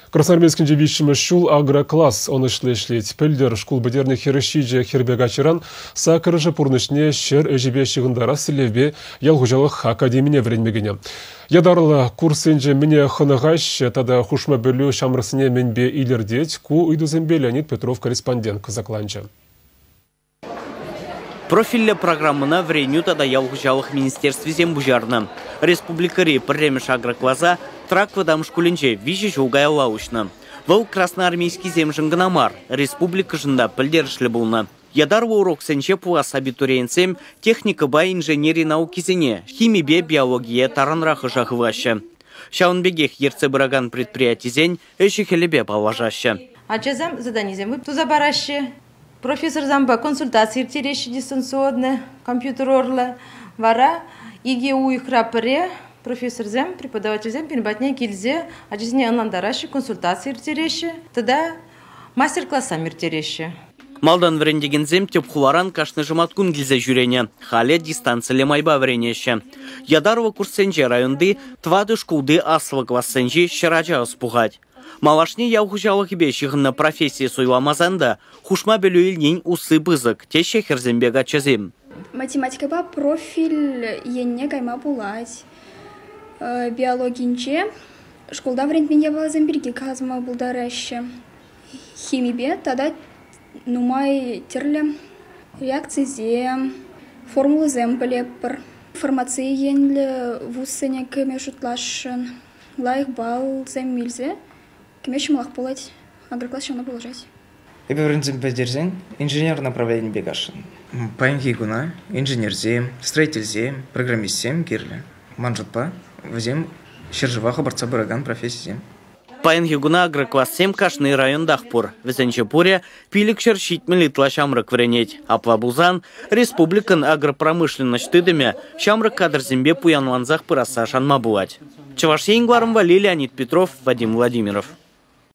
Красноармейскинче виҫҫӗмӗш ҫул агрокласс ӑнӑҫлӑ ӗҫлет. Пӗлтӗр шкул пӗтернӗ 47 хӗрпе каччӑран саккӑрӑшӗ пурнӑҫне ҫӗр ӗҫӗпе ҫыхӑнтарас тӗллевпе ял хуҫалӑх академине вӗренме кӗнӗ. Ятарлӑ курссенче мӗне хӑнӑхаҫҫӗ тата хушма пӗлӳ ҫамрӑксене мӗнпе илӗртет, ку ыйтусемпе Леонид Петров корреспондент кӑсӑкланчӗ. Профильлӗ программӑна Вӗренӳ тата ял хуҫалӑх министерствисем пуҫарнӑ. Республикӑри пӗрремӗш агрокласа Трак вӑтам шкулӗнче 3 ҫул каялла уҫнӑ. Вӑл красноармейскисемшӗн кӑна мар, республикӑшӑн та пӗлтерӗшлӗ пулнӑ. Ятарлӑ уроксенче пулас абитуриентсем техникӑпа инженери наукисене, химипе биологие тарӑнрах ӑша хываҫҫӗ. Ҫавӑн пекех ертсе пыракан предприятисен ӗҫӗ-хӗлӗпе паллашаҫҫӗ. Ачасем заданисем туса параҫҫӗ. Профессорсемпе консультаци ирттереҫҫӗ дистанционно, компьютер урлӑ. Вара 2 уйӑхра пӗрре профессорсем, преподавательсем пирӗн патне килсе ачасене ӑнлантараҫҫӗ, консультаци ирттереҫҫӗ тата мастер-классем ирттереҫҫӗ. Малтан вӗрентекенсем тӗп хуларан кашни шӑматкун килсе ҫӳренӗ. Халӗ дистанциллӗ майпа вӗренеҫҫӗ. Ятарлӑ курссенче районти 4 шкулти аслӑ классенчи 100 ача ӑс пухать. Малашне ял хуҫалӑхӗпе ҫыхӑннӑ професси суйламасан та хушма пӗлӳ илнин усси пысӑк, теҫҫӗ хӗрсемпе каччӑсем. Математикӑпа профиль енне кайма пулать. Биологинче шкулта вӗрентмен япаласем пирки калаҫма пултараҫҫӗ. Химипе тата нумай тӗрлӗ реакцисем, формулӑсем пӗлетпӗр. Фармаци енлӗ вузсене кӗме шутласшӑн. Лайӑх баллсем илсе кӗме ҫӑмӑлах пулать. Агрокласс ҫавна пулӑшать. Эпӗ вӗренсем пӗтерсен инженер направленипе касшӑн. Паянхи куна инженерсем, строительсем, программистсем кирлӗ. Ман шутпа, вӗсем ҫӗршыва хӑпартса пыракан профессисем. Паянхи куна агроклассем кашни районтах пур. Вӗсенче пурӗ 570 ытла ҫамрӑк вӗренет. Апла пулсан республикӑн агропромышленноҫ тытӑмӗ ҫамрӑк кадрсемпе пуянлансах пырасса шанма пулать. Чӑваш Ен кӑларӑмпа Леонид Петров, Вадим Владимиров.